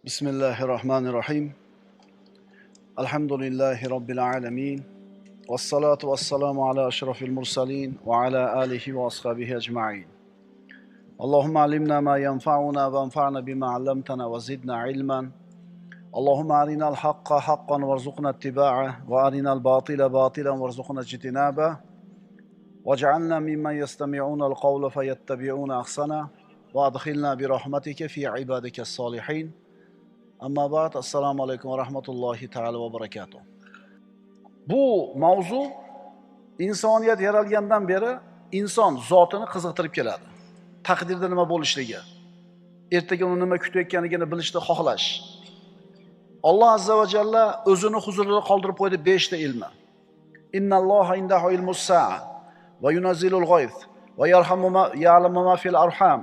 بسم الله الرحمن الرحيم. الحمد لله رب العالمين والصلاة والسلام على أشرف المرسلين وعلى آله وأصحابه أجمعين. اللهم علمنا ما ينفعنا وانفعنا بما علمتنا وزدنا علما. اللهم أرنا الحق حقا وارزقنا اتباعه وأرنا الباطل باطلا وارزقنا اجتنابه واجعلنا ممن يستمعون القول فيتبعون أحسنه وأدخلنا برحمتك في عبادك الصالحين. Amma ba'd, assalomu alaykum va rahmatullohi ta'ala va barakatuh. Bu mavzu insoniyat yaralgandan beri inson zotini qiziqtirib keladi. Taqdirda nima bo'lishligi, ertaga uni nima kutayotganligini bilishni xohlash. Alloh azza va jalla o'zini huzurida qoldirib qo'ydi 5 ta ilmi. Innalloha indahu ilmus sa'a va yunazzilul g'ayth va yarhamu ma ya'lamu ma fil arham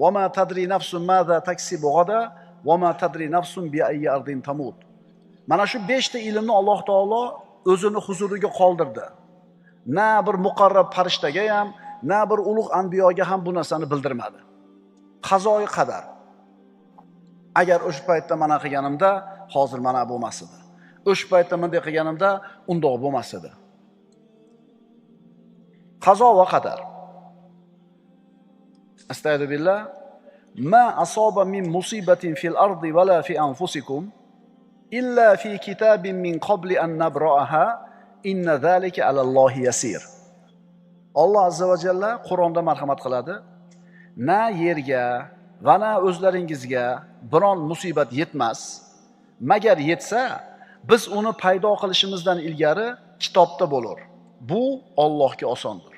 va ma tadri nafsun madha taksibu g'ada va ma tadri nafsun bi ayyi ardin tamut. Mana shu 5 ta ilmni Alloh taolo o'zini huzuriga qoldirdi. Na bir muqarrab farishtaga ham, na bir ulug' anbiyoga ham bu narsani bildirmadi. Qazoi qadar. Agar o'sha paytda mana qilganimda, hozir mana bo'lmas edi. O'sha paytda bunday qilganimda, undoq bo'lmas edi. Qazo va qadar. Astagfirullah. Ma asaba min musibatin fil ardi va la fi anfusikum illa fi kitabin min qabli an nabra'aha inna zalika alallohi yasir. Alloh azza va jalla Qur'onda marhamat qiladi. Na yerga va na o'zlaringizga biron musibat yetmas, magar yetsa biz uni paydo qilishimizdan ilgari kitobda bo'lur. Bu Allohga osondir.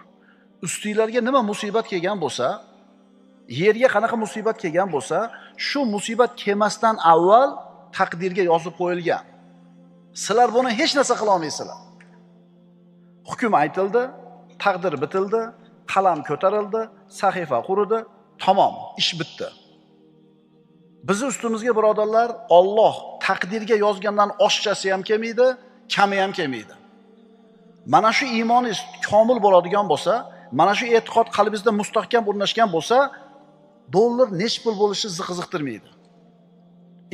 Ustinglarga nima musibat kelgan bo'lsa, yerga qanaqa musibat kelgan bo'lsa, shu musibat kelmasdan avval taqdirga yozib qo'yilgan. Sizlar buni hech narsa qila olmaysizlar. Hukm aytildi, taqdir bitildi, qalam ko'tarildi, sahifa quridi, tamom, ish bitdi. Bizi ustimizga birodarlar, Alloh taqdirga yozgandan oshchasi ham kelmaydi, kami ham kelmaydi. Mana shu iymoningiz komil bo'ladigan bo'lsa, mana shu e'tiqod qalbingizda mustahkam o'rnashgan bo'lsa, dollar nech pul bo'lishi sizni qiziqtirmaydi.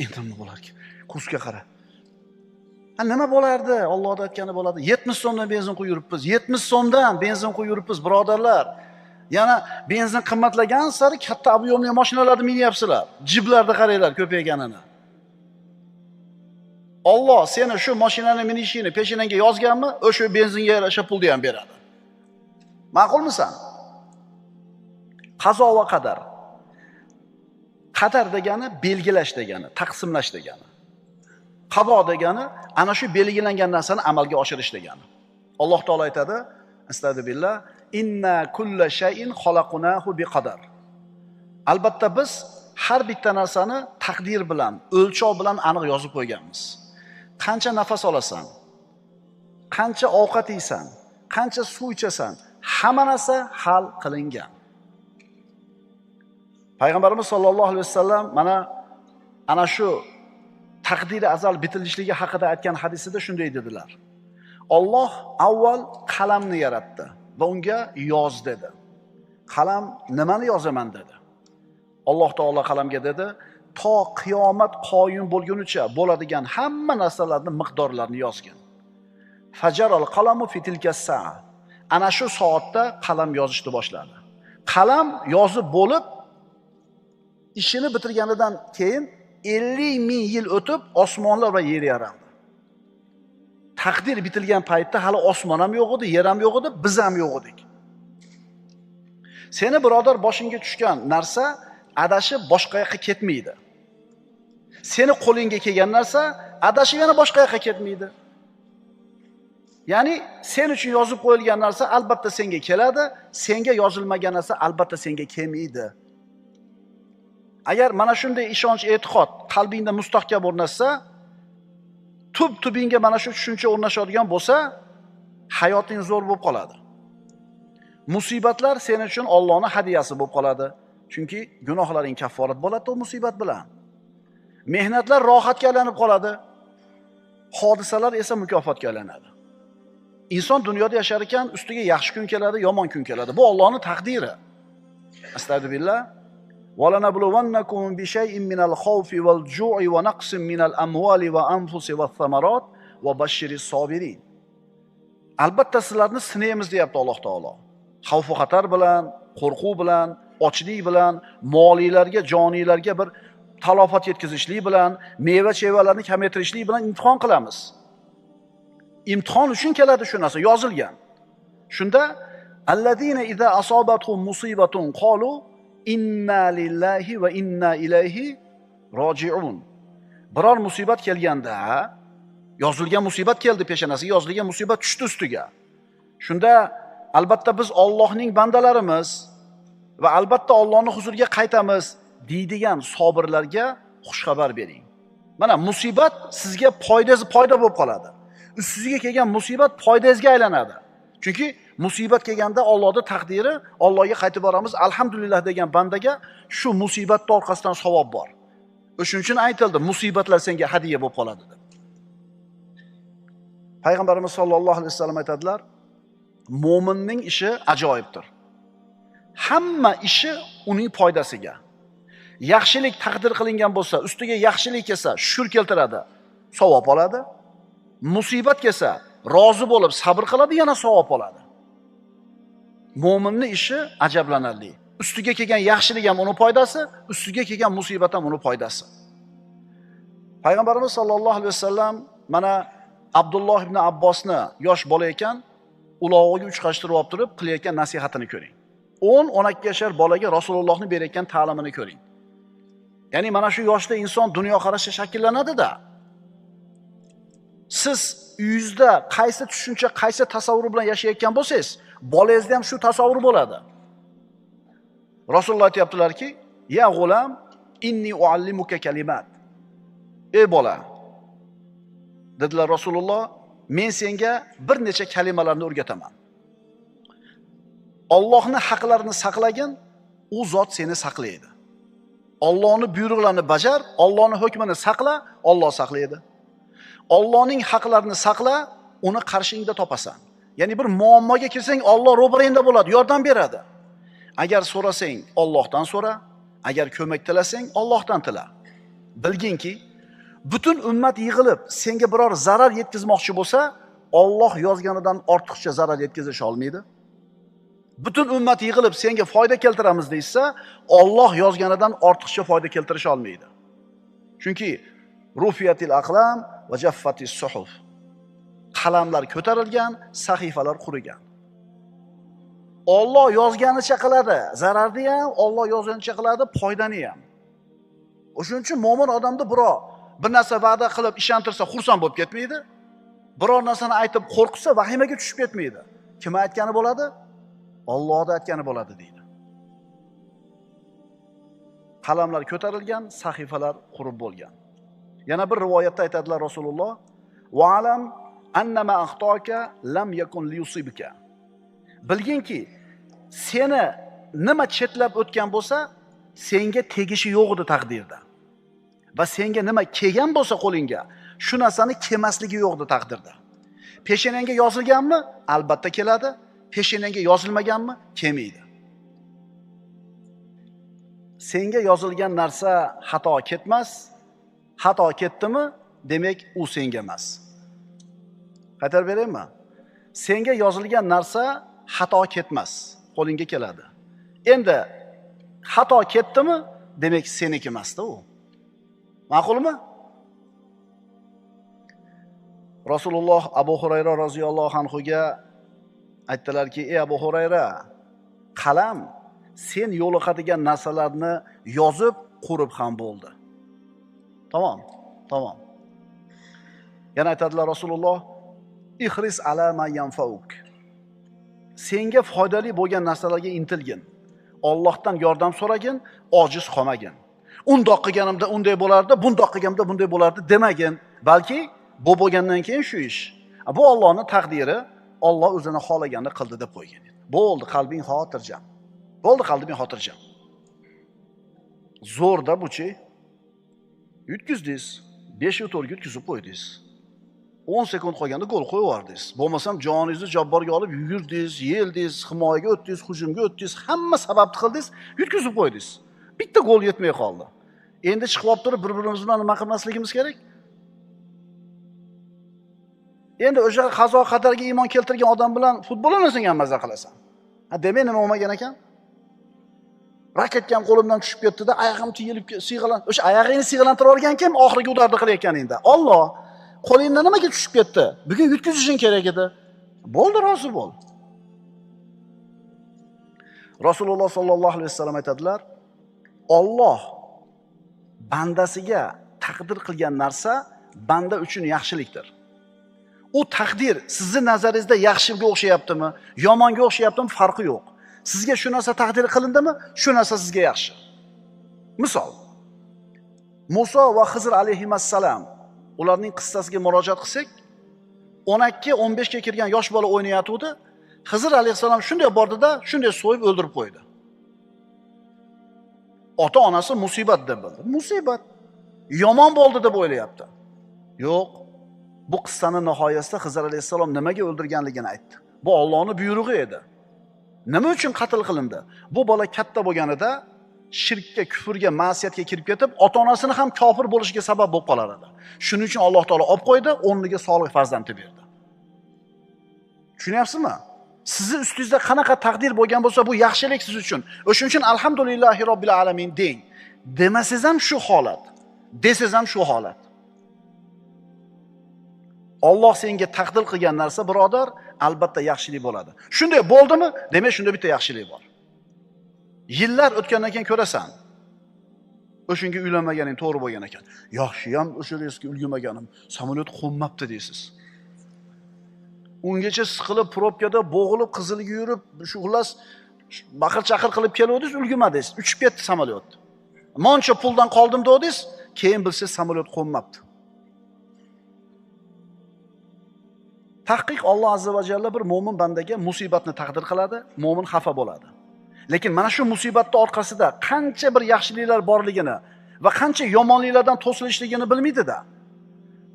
Endi nima bo'larki? Kursga qara. Ha, nima bo'lardi? Allohning aytgani bo'ladi. 70 so'mdan benzin quyib yuribmiz. 70 so'mdan benzin quyib yuribmiz, birodarlar. Yana benzin qimmatlagan sari katta объемli mashinalarni minyapsizlar. Jiblarda qaranglar ko'payganini. Alloh seni shu mashinani minishingni peshanangga yozganmi, o'sha benzinga yarasha pulni ham beradi. Ma'qulmisan? Qazo va qadar. Qadar degani belgilash degani, taqsimlash degani. Qado degani ana shu belgilangan narsani amalga oshirish degani. Alloh taolo aytadi, astagfirullah, inna kulla shay'in xalaqnahu biqadar. Albatta biz har bitta narsani taqdir bilan, o'lchov bilan aniq yozib qo'yganmiz. Qancha nafas olasan, qancha ovqat yeysan, qancha suv ichasan, hamma narsa hal qilingan. Payg'ambarimiz sollallohu alayhi vasallam mana ana shu taqdiri azal bitilishligi haqida aytgan hadisida shunday dedilar. Alloh avval qalamni yaratdi va unga yoz dedi. Qalam nimani yozaman dedi. Alloh taolo qalamga dedi, to qiyomat qoyim bo'lgunicha bo'ladigan hamma narsalarning miqdorlarini yozgin. Fajaral qalamu fi tilka sa'a. Ana shu soatda qalam yozishni boshladi. Qalam yozib bo'lib ishini bitirganidan keyin 50 ming yil o'tib osmonlar va yer yaraldi. Taqdir bitilgan paytda hali osmon ham yo'q edi, yer ham yo'q edi, biz ham yo'q edik. Seni birodar boshingga tushgan narsa adashib boshqa yoqqa ketmaydi. Seni qo'lingga kelgan narsa adashib yana boshqa yoqqa ketmaydi. Ya'ni sen uchun yozib qo'yilgan narsa albatta senga keladi, senga yozilmagan narsa albatta senga kelmaydi. Agar mana shunday ishonch, e'tiqod qalbingda mustahkam o'rnashsa, tub tubingga mana shu tushuncha o'rnashadigan bo'lsa, hayoting zo'r bo'lib qoladi. Musibatlar sen uchun Allohning hadiyasi bo'lib qoladi. Chunki gunohlaring kafforat bo'ladi u musibat bilan. Mehnatlar rohatga aylanib qoladi. Hodisalar esa mukofotga aylanadi. Inson dunyoda yashar ekan, ustiga yaxshi kun keladi, yomon kun keladi. Bu Allohning taqdiri. Astagfirullah. Va lanabluwannakum bi shay'in minal xawfi wal ju'i va naqsin minal amwali va anfusi va thamarat va bashiris sobirin. Albatta sizlarni sinaymiz deyapti Alloh taolo. Xavf va xatar bilan, qo'rquv bilan, ochlik bilan, moliylarga, joniylarga bir talofat yetkazishlik bilan, meva-chevalarni kamaytirishlik bilan imtihon qilamiz. Imtihon uchun keladi shu narsa, yozilgan. Shunda allazina iza asobathum musibatun qalu inna lillahi va inna ilayhi roji'un. Biror musibat kelganda, yozilgan musibat keldi peshonasiga, yozilgan musibat tushdi ustiga. Shunda albatta biz Allohning bandalarimiz va albatta Allohning huzuriga qaytamiz deydigan sobirlarga xushxabar bering. Mana musibat sizga foydasi foyda bo'lib qoladi. Ustingizga kelgan musibat foydangizga aylanadi. Chunki musibat kelganda Allohning taqdiri, Allohga qaytib boramiz, alhamdulillah degan bandaga shu musibatning orqasidan savob bor. O'shuning uchun aytildi, musibatlar senga hadiya bo'lib qoladi deb. Payg'ambarimiz sollallohu alayhi vasallam aytadilar, mo'minning ishi ajoyibdir. Hamma ishi uning foydasiga. Yaxshilik taqdir qilingan bo'lsa, ustiga yaxshilik kelsa, shukr keltiradi, savob oladi. Musibat kelsa, rozi bo'lib sabr qiladi, yana savob oladi. Mo'minning ishi ajablanarli. Ustiga kelgan yaxshilik ham uni foydasi, ustiga kelgan musibat ham uni foydasi. Payg'ambarimiz sollallohu alayhi vasallam mana Abdulloh ibn Abbosni yosh bola ekan, ulog'iga uch qashtirib olib turib qilayotgan nasihatini ko'ring. 10-12 yashar bolaga Rasulullohni berayotgan ta'limini ko'ring. Ya'ni mana shu yoshda inson dunyoqarashi shakllanadi-da. Siz uyingizda qaysi tushuncha, qaysi tasavvur bilan yashayotgan bo'lsangiz, bolangizda ham shu tasavvur bo'ladi. Rasululloh aytayaptilarki: "Ya g'ulam, inni uallimuka kalimat." Ey bola, dedilar Rasululloh, men senga bir necha kalimalarni o'rgataman. Allohning haqlarini saqlagin, u zot seni saqlaydi. Allohning buyruqlarini bajar, Allohning hukmini saqla, Alloh saqlaydi. Allohning haqlarini saqla, uni qarshingda topasan. Ya'ni bir muammoga kirsang, Alloh ro'baringda bo'ladi, yordam beradi. Agar so'rasang, Allohdan so'ra, agar ko'mak tilasang, Allohdan tila. Bilginki, butun ummat yig'ilib senga biror zarar yetkazmoqchi bo'lsa, Alloh yozganidan ortiqcha zarar yetkazish olmaydi. Butun ummat yig'ilib senga foyda keltiramiz deysa, Alloh yozganidan ortiqcha foyda keltirish olmaydi. Chunki rufiyatil aqlam va jaffatis suhuf. Qalamlar ko'tarilgan, sahifalar qurigan. Alloh yozganicha qiladi, zararni ham Alloh yozganicha qiladi, foydani ham. O'shuning uchun mo'min odamda birov bir narsa va'da qilib ishontirsa xursand bo'lib ketmaydi. Biror narsani aytib qo'rqsa vahimaga tushib ketmaydi. Kim aytgani bo'ladi? Allohning aytgani bo'ladi deydi. Qalamlar ko'tarilgan, sahifalar qurib bo'lgan. Yana bir rivoyatda aytadilar Rasululloh: "Va alam annama axtoka lam yakun liyusibka." Bilginki, seni nima chetlab o'tgan bo'lsa, senga tegishi yo'q edi taqdirda. Va senga nima kelgan bo'lsa qo'lingga, shu narsani kelmasligi yo'q edi taqdirda. Peshonangga yozilganmi? Albatta keladi. Peshonangga yozilmaganmi? Kelmaydi. Senga yozilgan narsa xato ketmas. Xato ketdimi? Demak, u senga emas. Qaytarib beraymi? Senga yozilgan narsa xato ketmas, qo'lingga keladi. Endi xato ketdimi? Demak, seniki emas-da u. Ma'qulmi? Rasululloh Abu Hurayra roziyallohu anhuga aytdilarki: "Ey Abu Hurayra, qalam sen yo'liqadigan narsalarni yozib, qurib ham bo'ldi." Tamom, tamom. Yana aytadilar Rasululloh: "Ihris ala ma yanfauk." Senga foydali bo'lgan narsalarga intilgin. Allohdan yordam so'ragin, ojiz qolmagin. Undoq qilganimda unday bo'lardi, bundoq qilganimda bunday bo'lardi demagin, balki bu bo'lgandan keyin shu ish. Bu Allohning taqdiri, Alloh o'zini xohlaganini qildi deb qo'ygan. Bo'ldi, qalbing xotirjam. Bo'ldi, qalbing xotirjam. Zo'rda buchi. Yutkizdingiz, 5-4 yutkizib qo'ydingiz. 10 sekund qolganda gol qo'yib yubordingiz. Bo'lmasam joningizni jabborga olib yugurdingiz, yeldingiz, himoyaga o'tdingiz, hujumga o'tdingiz, hamma sababni qildingiz, yutkizib qo'ydingiz. Bitta gol yetmay qoldi. Endi chiqib olib turib bir-birimiz bilan nima qilmasligimiz kerak? Endi o'sha qazo qadarga iymon keltirgan odam bilan futbol o'ynasang ham maza qilasan. Ha, demak nima bo'lmagan ekan? Raketkam qo'limdan tushib ketdi-da, oyog'im tiyilib siyg'ilan, o'sha oyog'ingni siyg'ilantirib olgan kim oxirgi udarni qilayotganingda. Alloh, qo'lingdan nimaga tushib ketdi? Bugun yutkazishing kerak edi. Bo'ldi, rozi bo'l. Rasululloh sollallohu alayhi vasallam aytadilar, Alloh bandasiga taqdir qilgan narsa banda uchun yaxshilikdir. U taqdir sizni nazaringizda yaxshiga o'xshayaptimi, yomonga o'xshayaptimi farqi yo'q. Sizga shu narsa taqdir qilindimi, shu narsa sizga yaxshi. Misol, Musa va Xizr alayhissalom ularning qissasiga murojaat qilsak, 12-15 ga kirgan yosh bola o'ynayotgandi. Xizr alayhissalom shunday bordida, shunday so'yib o'ldirib qo'ydi. Ota-onasi musibat deb bildi. Musibat. Yomon bo'ldi deb o'ylayapti. Yo'q. Bu qissaning nihoyasida Xizr alayhissalom nimaga o'ldirganligini aytdi. Bu Allohning buyrug'i edi. Nima uchun qatl qilindi? Bu bola katta bo'lganida shirkka, kufrga, ma'siyatga kirib ketib, ota-onasini ham kofir bo'lishiga sabab bo'lib qolar edi. Shuning uchun Alloh taolo olib qo'ydi, o'rniga solih farzandni berdi. Tushunyapsizmi? Sizni ustingizda qanaqa taqdir bo'lgan bo'lsa, bu yaxshilik siz uchun. O'shuning uchun alhamdulillahi robbil alamin deng. Demasangiz ham shu holat, desangiz ham shu holat. Alloh senga taqdir qilgan narsa, birodar, albatta yaxshilik bo'ladi. Shunday bo'ldimi? Demak, shunda bitta yaxshilik bor. Yillar o'tgandan keyin ko'rasan. O'shunga uylanmaganing to'g'ri bo'lgan ekan. Yaxshi ham o'sha reysga ulgurmaganim, samolyot qo'nmabdi deysiz. Ungacha siqilib, probkada bo'g'ilib, qizilga yurib, shu xullas baqir-chaqir qilib keluvdingiz, ulgurmadingiz. Uchib ketdi samolyot. Moncha puldan qoldim dedingiz, keyin bilsangiz samolyot qo'nmabdi. Tahqiq Alloh azza va jalla bir mo'min bandaga musibatni taqdir qiladi, mo'min xafa bo'ladi. Lekin mana shu musibatning orqasida qancha bir yaxshiliklar borligini va qancha yomonliklardan to'silishligini bilmaydi-da.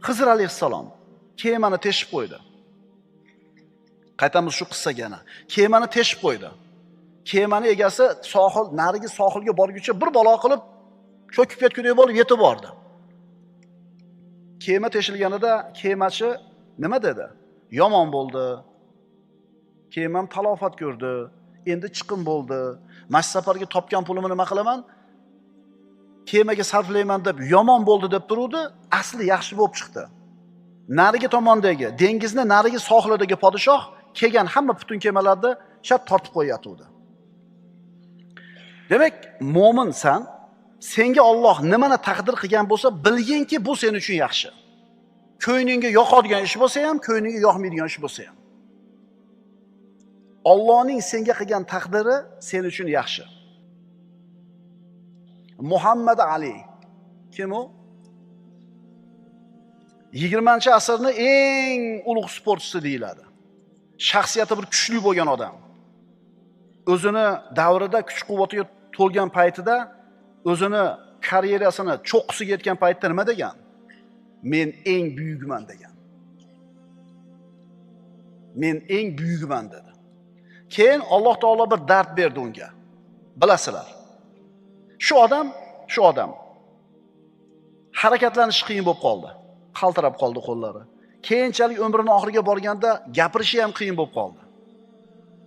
Xizr alayhissalom kemani teshib qo'ydi. Qaytamiz shu qissaga yana. Kemani teshib qo'ydi. Kemani egasi sohil, narigi sohilga borguncha bir balo qilib cho'kib ketgudek bo'lib yetib bordi. Kema teshilganida kemachi nima dedi? Yomon bo'ldi. Kemam talofat ko'rdi. Endi chiqim bo'ldi. Mana safarga topgan pulimni nima qilaman? Kemaga sarflayman deb yomon bo'ldi deb turuvdi, asli yaxshi bo'lib chiqdi. Narigi tomondagi, dengizni narigi sohilidagi podshoh kelgan hamma butun kemalarni shart tortib qo'yayotdi. Demak, mo'minsan, senga Alloh nimani taqdir qilgan bo'lsa, bilginki bu sen uchun yaxshi. Ko'nglingga yoqadigan ish bo'lsa ham, ko'nglingga yoqmaydigan ish bo'lsa ham. Allohning senga qilgan taqdiri sen uchun yaxshi. Muhammad Ali kim u? 20-asrning eng ulug' sportchisi deyiladi. Shaxsiyati bir kuchli bo'lgan odam. O'zini davrida kuch-quvvatiga to'lgan paytida, o'zini karyerasini cho'qqisiga yetgan paytda nima degan? Men eng buyukman degan. Men eng buyukman dedi. Keyin Alloh taolo bir dard berdi unga. Bilasizlar. Shu odam harakatlanishi qiyin bo'lib qoldi. Qaltirab qoldi qo'llari. Keyinchalik umrini oxiriga borganda gapirishi ham qiyin bo'lib qoldi.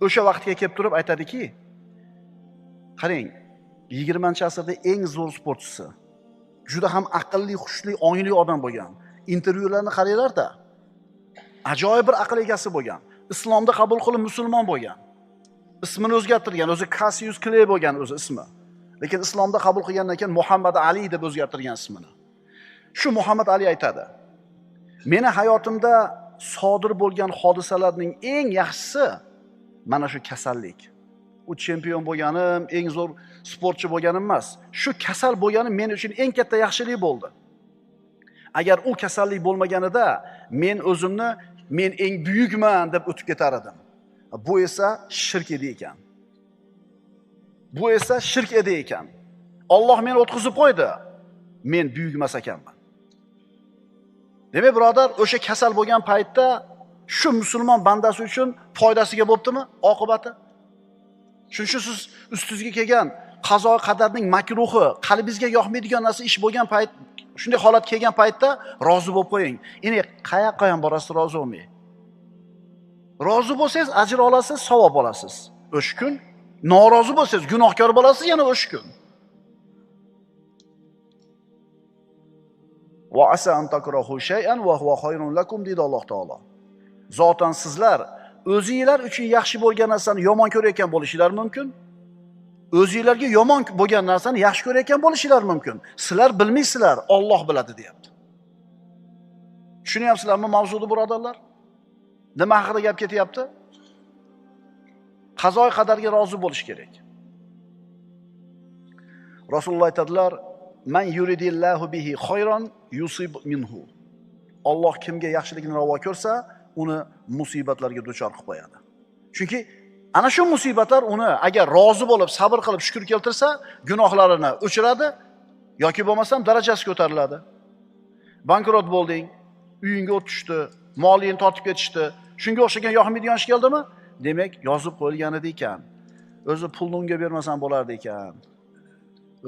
O'sha vaqtga kelib turib aytadiki, qarang, 20-asrda eng zo'r sportchisi, juda ham aqlli, hushli, ongli odam bo'lgan. Intervyularni qaranglar-da. Ajoyib bir aql egasi bo'lgan. Islomda qabul qilib musulmon bo'lgan. Ismini o'zgartirgan, o'zi Cassius Clay bo'lgan o'zi ismi. Lekin islomda qabul qilgandan keyin Muhammad Ali deb o'zgartirgan ismini. Shu Muhammad Ali aytadi: "Meni hayotimda sodir bo'lgan hodisalarning eng yaxshisi mana shu kasallik. U chempion bo'lganim, eng zo'r sportchi bo'lganim emas. Shu kasal bo'lganim men uchun eng katta yaxshilik bo'ldi. Agar u kasallik bo'lmaganida men o'zimni men eng buyukman deb o'tib ketar edim. Bu esa shirk edi ekan. Bu esa shirk edi ekan. Alloh meni o'tkazib qo'ydi. Men buyuk emas ekanman." Demak, birodar, o'sha kasal bo'lgan paytda shu musulmon bandasi uchun foydasiga bo'ptimi oqibati? Shuning uchun siz ustingizga kelgan Qazo qadarning makruhi, qalbingizga yoqmaydigan narsa ish bo'lgan payt, shunday holat kelgan paytda rozi bo'lib qo'ying. Endi qayoqqa ham borasiz, rozi bo'lmang. Rozi bo'lsangiz ajr olasiz, savob olasiz. O'sha kun norozi bo'lsangiz gunohkor bo'lasiz yana o'sha kun. Va asa an takrahu shay'an va huwa khayrun lakum deydi Alloh taolo. Zotan sizlar o'zingizlar uchun yaxshi bo'lgan narsani yomon ko'rayotgan bo'lishinglar mumkin. O'zingizlarga yomon bo'lgan narsani yaxshi ko'rayotgan bo'lishinglar mumkin. Sizlar bilmaysizlar, Alloh biladi deyapti. Tushunyapsizlarmi mavzuni, birodarlar? Nima haqida gap ketyapti? Qazo qadarga rozi bo'lish kerak. Rasululloh aytadilar: "Man yuridillahu bihi khayran yusib minhu." Alloh kimga yaxshilikni ravo ko'rsa, uni musibatlarga duchor qilib qo'yadi. Chunki ana shu musibatlar uni agar rozi bo'lib, sabr qilib, shukr keltirsa, gunohlarini o'chiradi yoki bo'lmasam darajasi ko'tariladi. Bankrot bo'lding, uyingga o't tushdi, molingni tortib ketishdi, shunga o'xshagan yoqmaydigan ish keldimi? Demak, yozib qo'yilgan edi ekan. O'zi pulni unga bermasam bo'lardi ekan.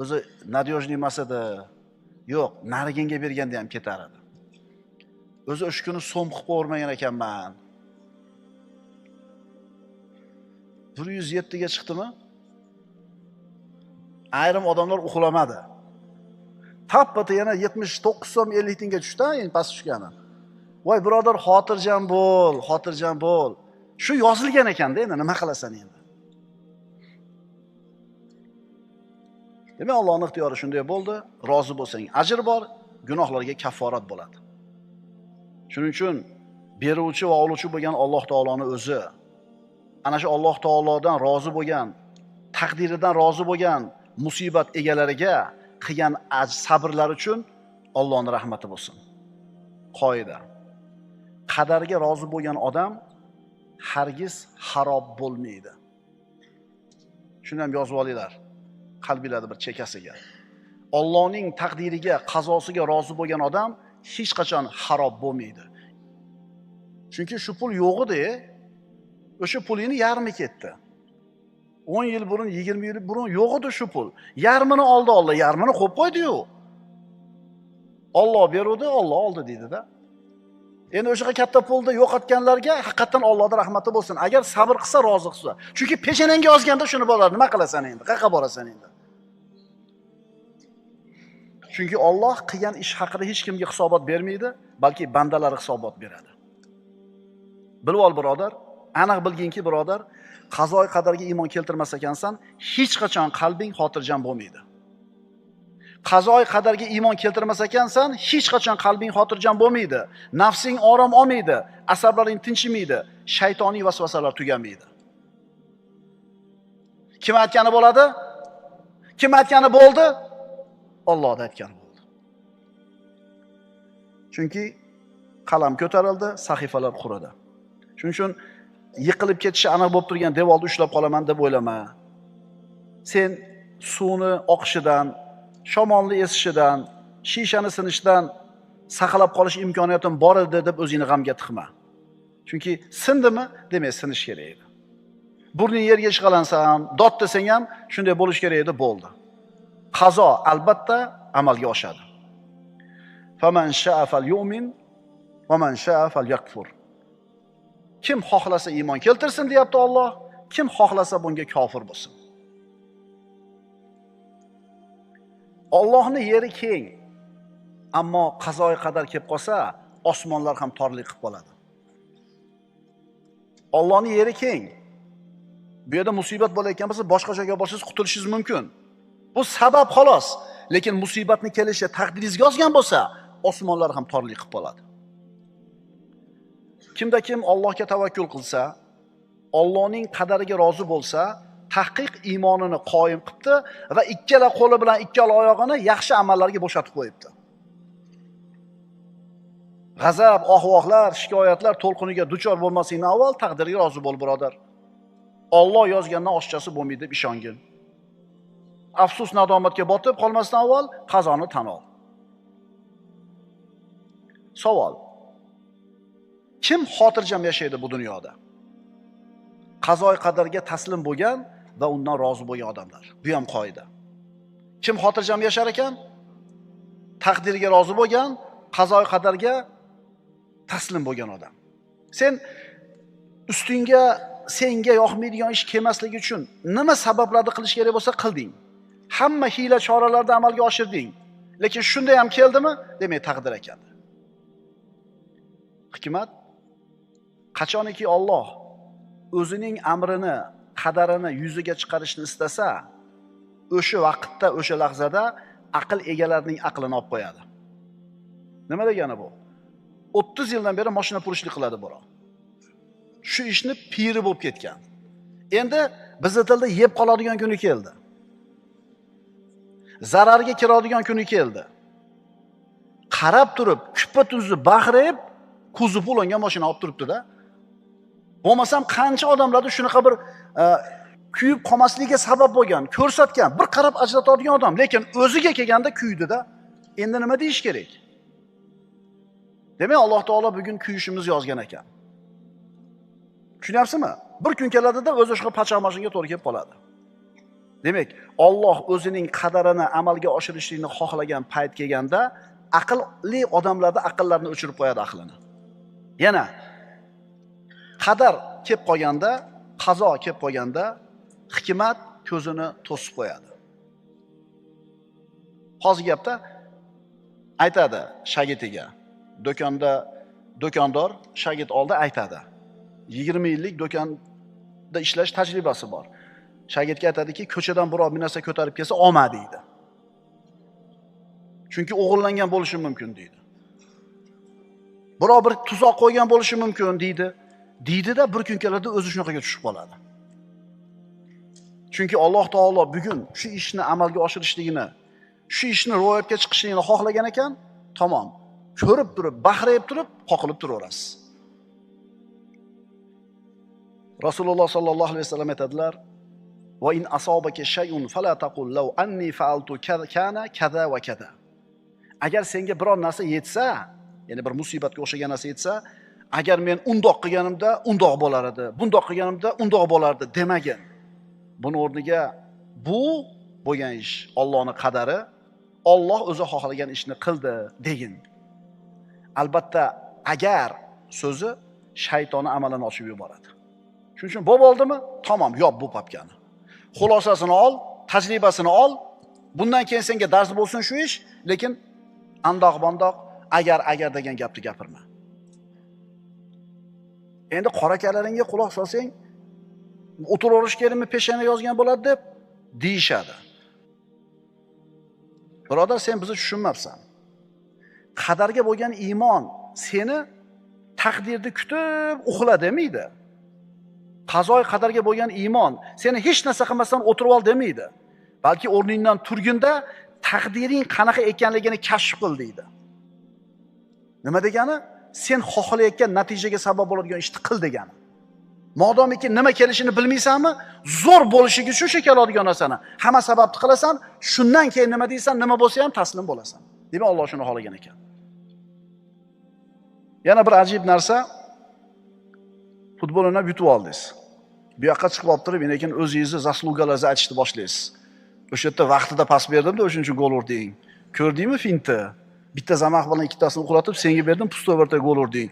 O'zi nadёжный emas edi. Yo'q, nariginga berganda ham ketar edi. O'zi o'sha kuni so'm qilib qo'ymagan ekanman. 107 ga chiqdimi? Ayrim odamlar uxlamadi. Tappata yana 79 so'm 50 tinga tushdi, endi past tushgani. Voy birodar, xotirjam bo'l, xotirjam bo'l. Shu yozilgan ekanda, endi nima qilasan endi? Demak, Allohning ixtiyori shunday bo'ldi. Rozi bo'lsang ajr bor, gunohlarga kafforat bo'ladi. Shuning uchun beruvchi va oluvchi bo'lgan Alloh taoloning o'zi, ana shu Alloh taolodan rozi bo'lgan, taqdiridan rozi bo'lgan musibat egalariga qilgan sabrlar uchun Allohning rahmati bo'lsin. Qoida. Qadarga rozi bo'lgan odam hargiz xarob bo'lmaydi. Shuni ham yozib olinglar qalbingizda bir chekasiga. Allohning taqdiriga, qazosiga rozi bo'lgan odam hech qachon xarob bo'lmaydi. Chunki shu pul yo'q edi, o'sha pulingni yarmi ketdi. 10 yil burun, 20 yil burun yo'q edi shu pul. Yarmini oldi Alloh, yarmini qo'yib qo'ydi-yu. Alloh beruvdi, Alloh oldi deydi-da. Endi o'sha katta pulni yo'qotganlarga haqiqatan Allohning rahmati bo'lsin. Agar sabr qilsa, rozi qilsa. Chunki peshonangga yozganda shuni bo'lar, nima qilasan endi? Qayerga borasan endi? Chunki Alloh qilgan ish haqida hech kimga hisobot bermaydi, balki bandalari hisobot beradi. Bilib ol birodar, aniq bilginki birodar, qazo qadarga iymon keltirmas ekansan, hech qachon qalbing xotirjam bo'lmaydi. Qazo qadarga iymon keltirmas ekansan, hech qachon qalbing xotirjam bo'lmaydi. Nafsing orom olmaydi, asablaring tinchimaydi, shaytoniy vasvasalar tugamaydi. Kim aytgani bo'ladi? Kim aytgani bo'ldi? Allohning aytgani bo'ldi. Chunki qalam ko'tarildi, sahifalar quridi. Shuning uchun yiqilib ketishi aniq bo'lib turgan devorni ushlab qolaman deb o'ylama. Sen suvni oqishidan, shamolni esishidan, shishani sinishidan saqlab qolish imkoniyatim bor edi deb o'zingni g'amga tiqma. Chunki sindimi, demak sinish kerak edi. Burning yerga ishqalansa ham, dod desang ham shunday bo'lish kerak edi, bo'ldi. Qazo albatta amalga oshadi. Faman sha'a falyu'min va man sha'a falyakfur. Kim xohlasa iymon keltirsin deyapti Alloh, kim xohlasa bunga kofir bo'lsin. Allohning yeri keng, ammo qazoyi qadar kelib qolsa, osmonlar ham torlik qilib qoladi. Allohning yeri keng. Bu yerda musibat bo'layotgan bo'lsa, boshqa joyga borsangiz qutulishingiz mumkin. Bu sabab xolos, lekin musibatning kelishi taqdiringizga yozgan bo'lsa, osmonlar ham torlik qilib qoladi. Kimda kim Allohga tavakkul qilsa, Allohning qadariga rozi bo'lsa, tahqiq iymonini qoyim qilibdi va ikkala qo'li bilan ikkala oyog'ini yaxshi amallarga bo'shatib qo'yibdi. G'azab, oh-vohlar, shikoyatlar to'lqiniga duchor bo'lmasingdan avval taqdirga rozi bo'l, birodar. Alloh yozgandan oshchasi bo'lmaydi deb ishongin. Afsus nadomatga botib qolmasdan avval qazoni tan ol. Savol: kim xotirjam yashaydi bu dunyoda? Qazoy qadarga taslim bo'lgan va undan rozi bo'lgan odamlar. Bu ham qoida. Kim xotirjam yashar ekan? Taqdirga rozi bo'lgan, qazo qadarga taslim bo'lgan odam. Sen ustingga senga yoqmaydigan ish kelmasligi uchun nima sabablarni qilish kerak bo'lsa qilding. Hamma hiyla choralarni amalga oshirding. Lekin shunday ham keldimi? Demak, taqdir ekan. Hikmat qachoniki Alloh o'zining amrini, qadarini yuzaga chiqarishni istasa, o'sha vaqtda, o'sha lahzada aql egalarining aqlini olib qo'yadi. Nima degani bu? 30 yildan beri mashina purishlik qiladi birov. Shu ishni piri bo'lib ketgan. Endi bizni tilda yeb qoladigan kuni keldi. Zararga kiradigan kuni keldi. Qarab turib, kuppa-tuzni baxrayib, kuzib ulangan mashina olib turibdi-da. Bo'lmasam qancha odamlarda shunaqa bir kuyib qolmasligiga sabab bo'lgan, ko'rsatgan, bir qarab ajratadigan odam, lekin o'ziga kelganda kuydi-da. Endi nima deyish kerak? Demak, Alloh taolo bugun kuyishimiz yozgan ekan. Tushunyapsizmi? Bir kun keladida o'zi o'sha pachoq mashinaga to'g'ri kelib qoladi. Demak, Alloh o'zining qadarini amalga oshirishlikni xohlagan payt kelganda aqlli odamlarda aqllarini o'chirib qo'yadi aqlini. Yana qadar kelib qolganda, qazo kelib qolganda hikmat ko'zini to'sib qo'yadi. Hozir gapda aytadi shagirdiga, do'konda do'kondor shagird oldi aytadi. 20 yillik do'konda ishlash tajribasi bor. Shagirdga aytadiki, ko'chadan birov bir narsa ko'tarib kelsa, olma deydi. Chunki o'g'irlangan bo'lishi mumkin deydi. Birov bir tuzoq qo'ygan bo'lishi mumkin deydi. Deydi-da bir kun keladi o'zi shunaqaga tushib qoladi. Chunki Alloh taolo bugun shu ishni amalga oshirishligini, shu ishni ro'yobga chiqishligini xohlagan ekan, tamom. Ko'rib turib, bahrayib turib, qoqilib turaverasiz. Rasululloh sallallohu alayhi vasallam aytadilar: "Va in asabaka shay'un fala taqul law anni fa'altu kana kaza va kaza." Agar senga biror narsa yetsa, ya'ni bir musibatga o'xshagan narsa yetsa, agar men undoq qilganimda undoq bo'lar edi, bundoq qilganimda undoq bo'lardi demagin. Buni o'rniga bu bo'lgan ish Allohning qadari, Alloh o'zi xohlagan ishni qildi degin. Albatta, agar so'zi shaytonni amalini ochib yuboradi. Shuning uchun bo'lib oldimi? Tamom, yop bu papkani. Xulosasini ol, tajribasini ol. Bundan keyin senga dars bo'lsin shu ish, lekin andoq-bondoq agar agar degan gapni gapirma. Endi qorakalaringga quloq solsang, o'tiraverish kerakmi, peshana yozgan bo'ladi deb deyishadi. Birodar, sen bizni tushunmabsan. Qadarga bo'lgan iymon seni taqdirni kutib uxla demaydi. Qazoy qadarga bo'lgan iymon seni hech narsa qilmasdan o'tirib ol demaydi. Balki o'rningdan turgunda taqdiring qanaqa ekanligini kashf qil deydi. Nima degani? Sen xohlayotgan natijaga sabab bo'ladigan ishni qil degani. Modomiki nima kelishini bilmaysanmi, zo'r bo'lishiga shu keladigan narsani hamma sababni qilasan, shundan keyin nima deysan, nima bo'lsa ham taslim bo'lasan. Demak, Alloh shuni xohlagan ekan. Yana bir ajib narsa, futbol o'ynab yutib oldingiz. Bu yoqqa chiqib olib turib, lekin o'zingizni zaslugalaringizni aytishni boshlaysiz. O'sha yerda vaqtida pas berdim-da, o'shuning uchun gol urding. Ko'rdingmi finti? Bitta zamah bilan ikkitasini uxlatib, senga berdim, pustoverta gol urding.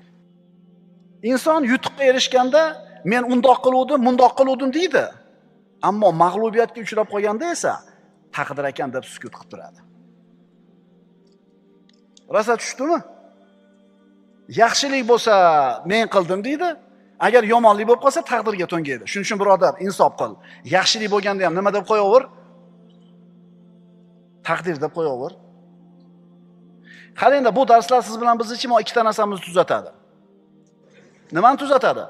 Inson yutuqqa erishganda men undoq qiluvdim, mundoq qiluvdim deydi. Ammo mag'lubiyatga uchrab qolganda esa taqdir ekan deb sukut qilib turadi. Rosa tushdimi? Yaxshilik bo'lsa men qildim deydi. Agar yomonlik bo'lib qolsa taqdirga to'ngaydi. Shuning uchun birodar, insof qil. Yaxshilik bo'lganda ham nima deb qo'yaver? Taqdir deb qo'yaver. Qarangda, bu darslar siz bilan bizni ichima ikkita narsamizni tuzatadi. Nimani tuzatadi?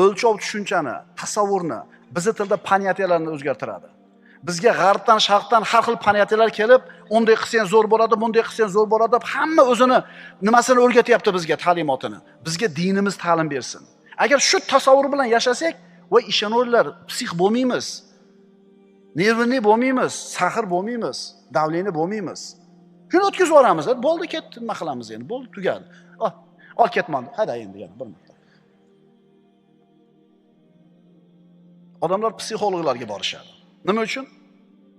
O'lchov tushunchani, tasavvurni, bizni tilda ponyatiyalarni o'zgartiradi. Bizga g'arbdan, sharqdan har xil ponyatiyalar kelib, unday qilsang zo'r bo'ladi, bunday qilsang zo'r bo'ladi deb hamma o'zini nimasini o'rgatyapti bizga, ta'limotini. Bizga dinimiz ta'lim bersin. Agar shu tasavvur bilan yashasak, va ishonaverlar, psix bo'lmaymiz. Nervni bo'lmaymiz, sahr bo'lmaymiz, davleni bo'lmaymiz. Shuni o'tkazib yuboramiz, bo'ldi, ketdi, nima qilamiz endi? Bo'ldi, tugadi. Ol ketmadi. Hayda endi yana bir marta. Odamlar psixologlarga borishadi. Nima uchun?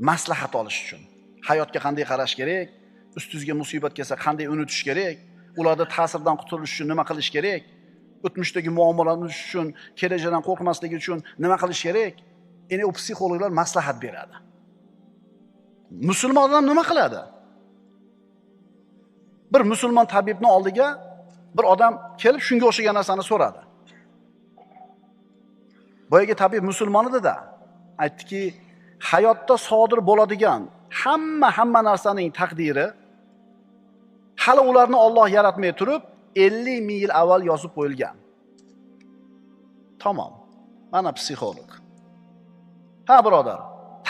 Maslahat olish uchun. Hayotga qanday qarash kerak? Ustingizga musibat kelsa qanday unutish kerak? Ularda ta'sirdan qutulish uchun nima qilish kerak? O'tmishdagi muammolarni unutish uchun, kelajakdan qo'rqmaslik uchun nima qilish kerak? Endi u psixologlar maslahat beradi. Musulmon odam nima qiladi? Bir musulmon tabibning oldiga bir odam kelib shunga o'xshagan narsani so'radi. Boyagi tabib musulmon edi-da, aytdiki, hayotda sodir bo'ladigan hamma narsaning taqdiri hali ularni Alloh yaratmay turib 50 ming yil avval yozib qo'yilgan. Tamom. Mana psixolog. Ha birodar,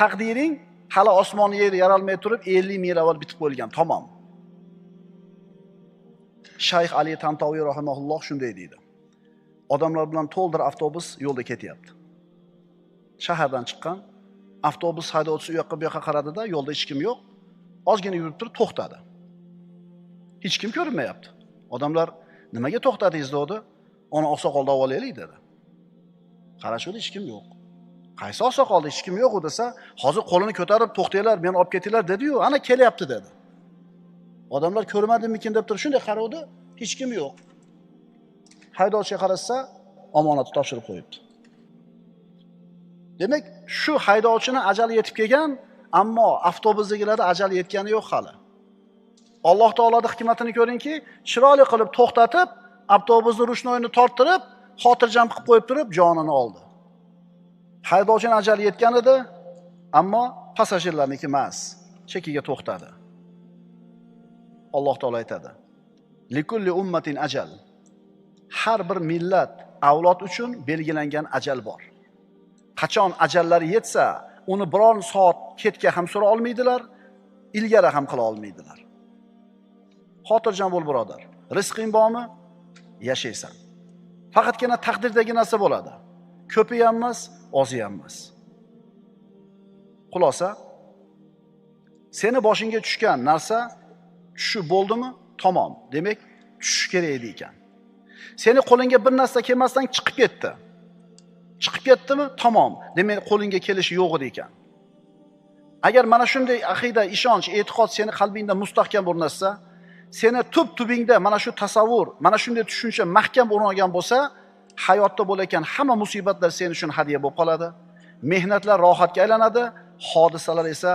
taqdiring hali osmon yer yaralmay turib 50 ming yil avval bitib qo'yilgan. Tamom. Shayx Ali Tantoviy rahimahulloh shunday deydi. Odamlar bilan to'ldir avtobus yo'lda ketyapti. Shahardan chiqqan avtobus haydovchisi u yoqqa bu yoqqa qaradida, yo'lda hech kim yo'q. Ozgina yurib turib to'xtadi. Hech kim ko'rinmayapti. Odamlar nimaga to'xtadingiz dedi. Ona oqsoqolni olaylik dedi. Qarashuvdi, hech kim yo'q. Qaysi oqsoqolda hech kim yo'q u desa, hozir qo'lini ko'tarib to'xtanglar, meni olib ketinglar dedi-yu, ana kelyapti dedi. Odamlar ko'rmadimikin deb turib shunday qarovdi, hech kim yo'q. Haydovchiga qarasa, omonatni topshirib qo'yibdi. Demak, shu haydovchini ajali yetib kelgan, ammo avtobusdagilarda ajali yetgani yo'q hali. Alloh taoloning hikmatini ko'ringki, chiroyli qilib to'xtatib, avtobusni rushnoyini torttirib, xotirjam qilib qo'yib turib, jonini oldi. Haydovchining ajali yetgan edi, ammo passajirlarniki emas, chekiga to'xtadi. Alloh taolo aytadi: "Likulli ummatin ajal." Har bir millat, avlod uchun belgilangan ajal bor. Qachon ajallari yetsa, uni biron soat ketga ham sura olmaydilar, ilgari ham qila olmaydilar. Xotirjam bo'l birodar. Rizqing bormi? Yashaysan. Faqatgina taqdirdagi narsa bo'ladi. Ko'pi ham emas, ozi ham emas. Xulosa, seni boshingga tushgan narsa tushib bo'ldimi? Tamom. Demak, tushish kerak edi ekan. Seni qo'lingga bir narsa kelmasdan chiqib ketdi. Chiqib ketdimi? Tamom. Demak, qo'lingga kelishi yo'q edi ekan. Agar mana shunday aqida, ishonch, e'tiqod seni qalbingda mustahkam o'rnatsa, seni tub-tubingda mana shu tasavvur, mana shunday tushuncha mahkam o'rin olgan bo'lsa, hayotda bo'layotgan hamma musibatlar sen uchun hadya bo'lib qoladi. Mehnatlar rohatga aylanadi, hodisalar esa